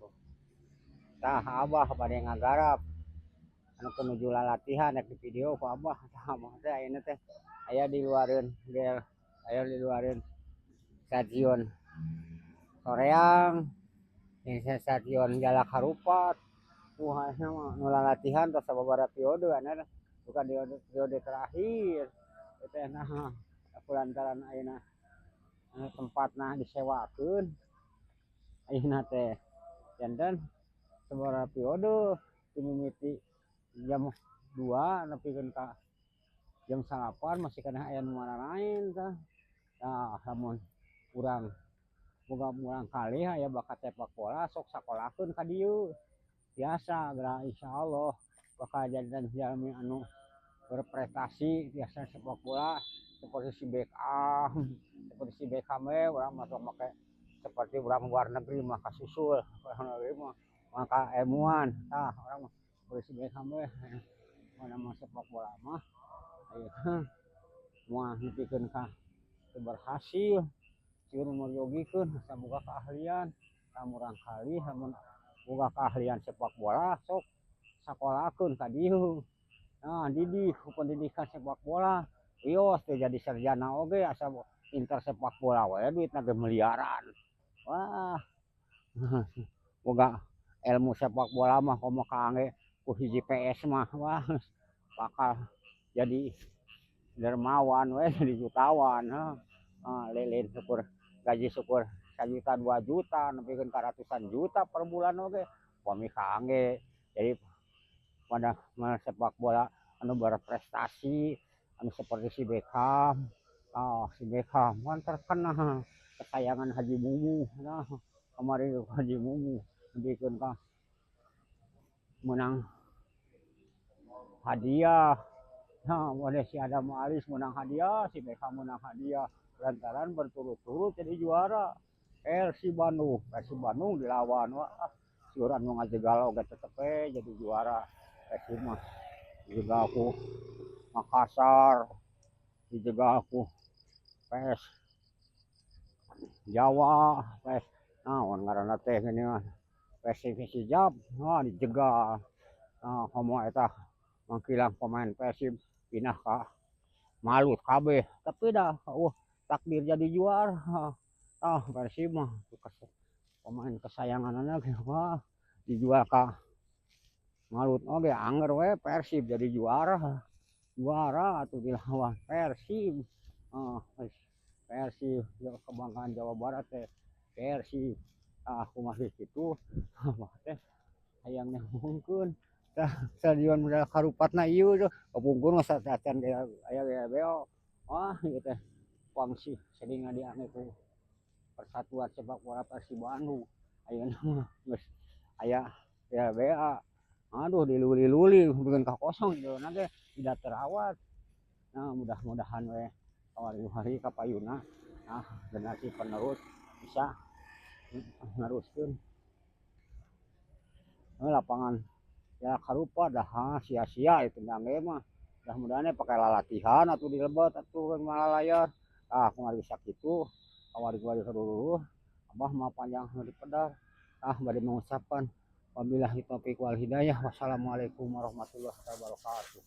Wabarakatuh. Tah, Abah bade ngagarap anu menuju latihan rek di video ku Abah. Tah, Abah teh ayeuna teh aya di luareun gel, aya di luareun Stadion Soreang jeung Stadion Jalak Harupat. Wah, ayeuna mah nu latihan tos sababaraha periode anu bukan periode, periode terakhir teh. Nah, lantaran ayeuna tempatna disewakeun, ayeuna teh janten sababaraha periode dimimiti jam 2 nepikeun ka jam 9 masih keneh aya nu mararaen. Tah, tah, lamun urang boga murangkalih aya bakat sepak bola, sok sakolahkeun ka dieu. Biasa geura insyaallah bakal janten jalmi anu berprestasi biasa sepak bola seperti si Beckham. Seperti si Beckham we urang mah sok make, seperti urang luar negeri mah kasusul urang negeri mah maka ilmuwan. Tah, urang mah seperti si Beckham we. Mana mah sepak bola mah ayeuna moal nepikeun ka teu berhasil, sieun meryogikeun asa boga keahlian. Tah, murangkalih lamun boga keahlian sepak bola, sok sakolahkeun ka dieu. Nah, didik ku pendidikan sepak bola, wios teu jadi sarjana oge asa pinter sepak bola we duitna ge miliaran. Wah, boga ilmu sepak bola mah komo kaangge ku hiji PS mah, wah, bakal jadi dermawan we, jadi jutawan. Heuh, lilin syukur gaji syukur 1 juta 2 juta nepikeun ka ratusan juta per bulan oge upami kaangge jadi pada sepak bola anu berprestasi anu seperti si Beckham. Oh, si Beckham kan terkenal kesayangan Haji Mumu. Nah, kemarin Haji Mumu nepikeun ka menang hadiah. Nah, oleh si Adam Alis menang hadiah, si Beckham menang hadiah lantaran berturut-turut jadi juara. Persib Bandung, Persib Bandung dilawan, wah, siuran nu ngajegal oge tetep we jadi juara Persib mah. Dijegal ku Makassar, dijegal ku PS Jawa, PS naon ngaranna teh geuningan, Persib Persijap, wah, dijegal. Nah, komo eta mangkilang pemain Persib pindah ka Malut kabeh, tapi dah wah takdir jadi juara. Ah, Persib mah pemain kesayanganna ge, wah, dijual ka Malut oge angger we Persib jadi juara. Juara atuh dilawan Persib. Ah, Persib kebanggaan Jawa Barat teh Persib. Ah, kumaha kitu mah teh hayang nyambungkeun. Tah, stadion model karupatna ieu tuh kapungkur mah sateuacan ge aya beo. Wah, ieu teh fungsi sering diangge ku Persatuan Sepak Bola Persib Bandung. Ayeuna mah geus aya GBA. Aduh, diluli-luli nepikeun ka kosong jadona ge tidak terawat. Nah, mudah-mudahan we kamari kapayuna, nah, generasi penerus bisa neruskeun lapangan ya karupa dah sia-sia itu ge mah. Mudah-mudahan pakai lalatihan atuh di lebet atuh malalayar. Ah, kumaha bisa kitu kawari-wari seluruh Abah mah panjang di pedar. Ah, bade mengucapkan wabillahi taufiq wal hidayah, wassalamualaikum warahmatullahi wabarakatuh.